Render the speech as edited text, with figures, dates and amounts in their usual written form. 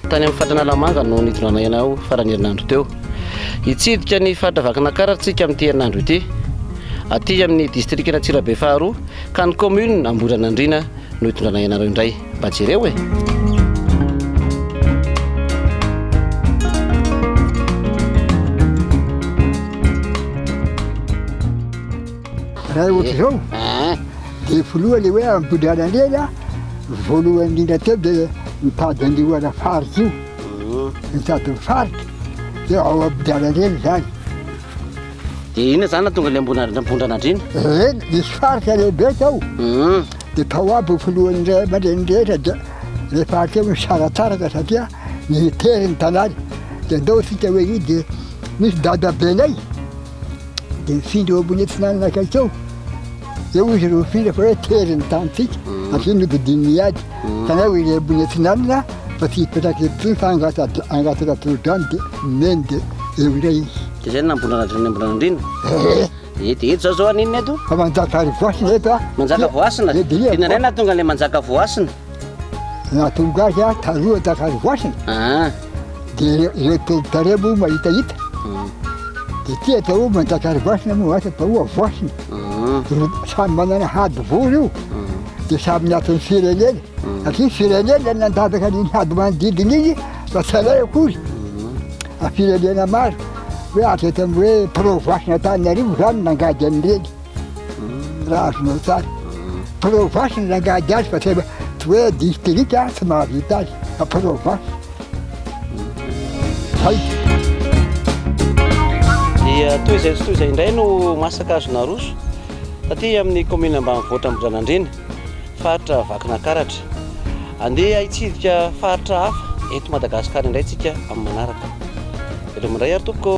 Tany amin'ny faritra Analamanga no nitondranay anao faran'ny herinandro teo. Hitsidika ny faritra Vakinankaratra isika amin'ity herinandro ity. Aty amin'ny distrikan'Antsirabe faharoa ka ny commune Ambohiranandriana no hitondranay anareo indray. Mba jereo e! Raha ohatr'izao dia filoha le hoe Ambohidranandriana voalohany indrindra teo dia mitady an'io ana faritra io, mitady ny faritra dia ao Ambohidranandriana izany. Dia inona izany nahatonga ilay Ambohidranandriana? Eny, nisy faritra lehibe tao, dia tao aby ny filohan'ny ray aman-dreny rehetra dia rehefa hatreo nisaratsaraka satria nitery ny tanàna dia ndao isika hoe io dia misy dadabenay Dia nifindra eo ambony atsinanana akaiky eo. Eo izy ireo nifindra fa hoe tery ny tanintsika, satria nodidin'ny ady. Hitanao ery ambony atsinanana fa tsy hipetraka eto intsony fa hangataka hangataka tolo-drano dia nomeny dia eo indray izy. Dia izay no nambonin'Andriana Amboninandriana? Ee. Ee, dia eto izao zao haninona eto? Fa manjaka voasina eto a. Manjaka voasina? Ee, dia Inona indray nahatonga an'ilay manjaka voasina? Nahatonga azy a, taloha Anjakarivoasina. Ah. Dia ireo tompon-tare moa mahitahita. Dia ity atao hoe Manjakarivoasina moa asa atao hoe Avoasina. Ireo samy manana hady vory io. Dia samy miato ny firenena. Satria firenena no nandavaka an'iny hady manodidina iny fa tsy alay akory. Fa firenena maro. Hoe hatreto amin'ny hoe Provoasina Antananarivo izany nangady an'ireny. Raha azonao tsara. Province ny nangady azy fa tsy tsy hoe district tsy mahavita azy fa province. Zay. Dia toy izay tsy toy izay indray no masaka azo naroso taty amin'ny kaominina ambanivohitra Ambohidranandriana, faritra Vakinankaratra. Andeha hitsidika faritra hafa eto Madagasikara indray tsika amin'ny manaraka. Veloma indray ary tompoko.